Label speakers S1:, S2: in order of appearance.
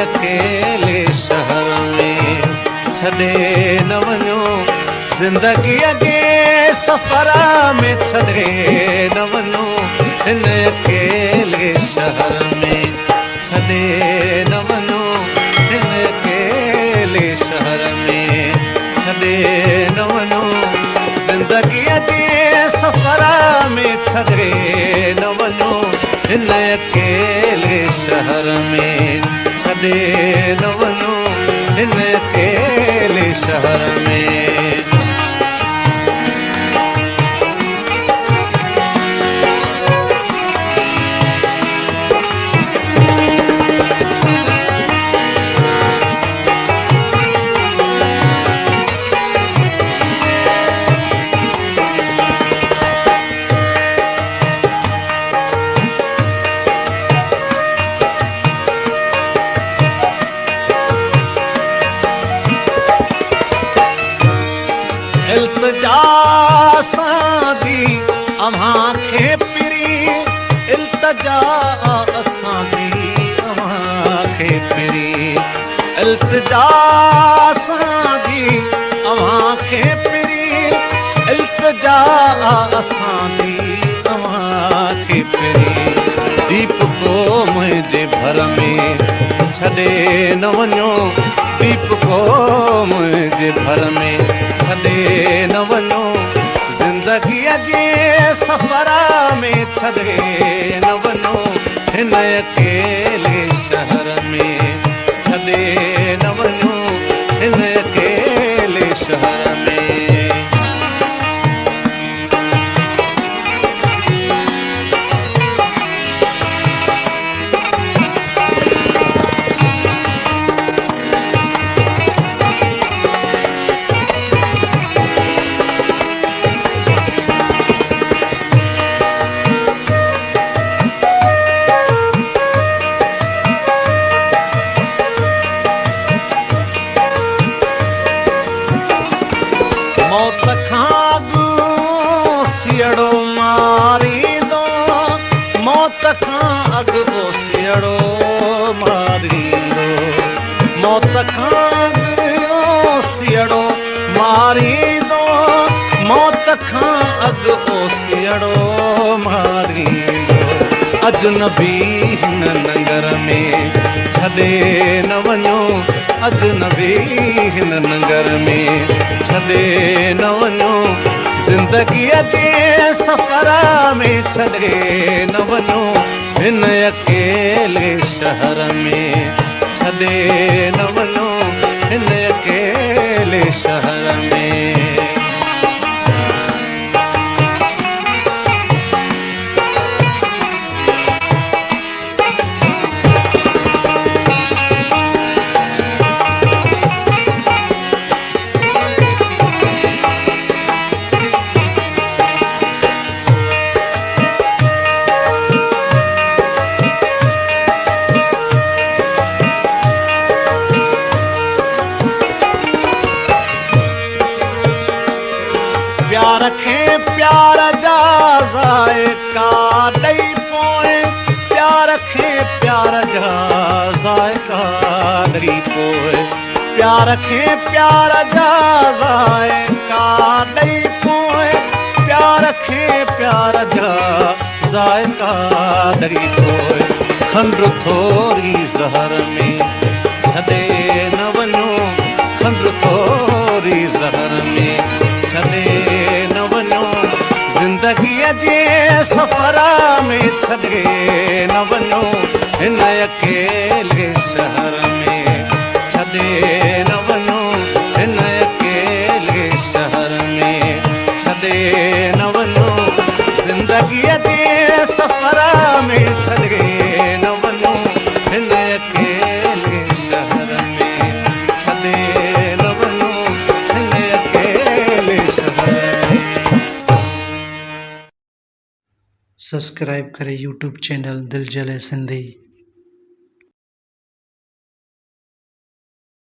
S1: اڪيلي شهر ۾ ڇڏي نه وڃو زندگيء جي سفر ۾ ڇڏي نه وڃو هن اڪيلي شهر ۾ ڇڏي نه وڃو هن اڪيلي شهر ۾ ڇڏي نه وڃو زندگيء جي سفر ۾ ڇڏي نه وڃو هن اڪيلي شهر ۾ ڇڏي نه وڃو هن اڪيلي شهر ۾. التجا اسان جي اوهان کي پرين التجا اسان جي اوهان کي پرين التجا اسان جي اوهان کي پرين التجا اسان جي اوهان کي پرين ديپ ڪو منهنجي ڀر ۾ ڇڏي نه وڃو ديپ ڪو منهنجي ڀر ۾ ڇڏي نه وڃو زندگيء جي سفر ۾ ڇڏي نه وڃو هن اڪيلي شهر ۾ ڇڏي نه وڃو هن اڪيلي شهر ۾. موت کان اڳ اوسيئڙو ماريندو موت کان اڳ اوسيئڙو ماريندو موت کان اڳ اوسيئڙو ماريندو موت کان اڳ اوسيئڙو ماريندو اجنبي هن ننگر ۾ ڇڏي نه وڃو اجنبي هن ننگر ۾ ڇڏي نه وڃو زندگيء جي سفر ۾ ڇڏي نه وڃو هن اڪيلي شهر ۾ ڇڏي نه وڃو هن اڪيلي شهر ۾. پيار کي پيار جا ذائقا ڏئي پوء پيار کي پيار جا ذائقا ڏئي پوء پيار کي پيار جا ذائقا ڏئي پوء پيار کي پيار جا ذائقا ڏئي پوء کنڊ ٿوري زهر ۾ ڇڏي نه وڃو کنڊ ٿوري زهر ۾ ڇڏي نه وڃو زندگيء جي سفر ۾ ڇڏي نه وڃو هن اڪيلي شهر ۾ ڇڏي نه وڃو هن اڪيلي شهر ۾ ڇڏي نه وڃو زندگيء جي سفر ۾ ڇڏي نه وڃو هن اڪيلي شهر ۾ ڇڏي نه وڃو هن اڪيلي شهر ۾.
S2: سبسڪرائب ڪري يوٽيوب چينل دل جلي سنڌي.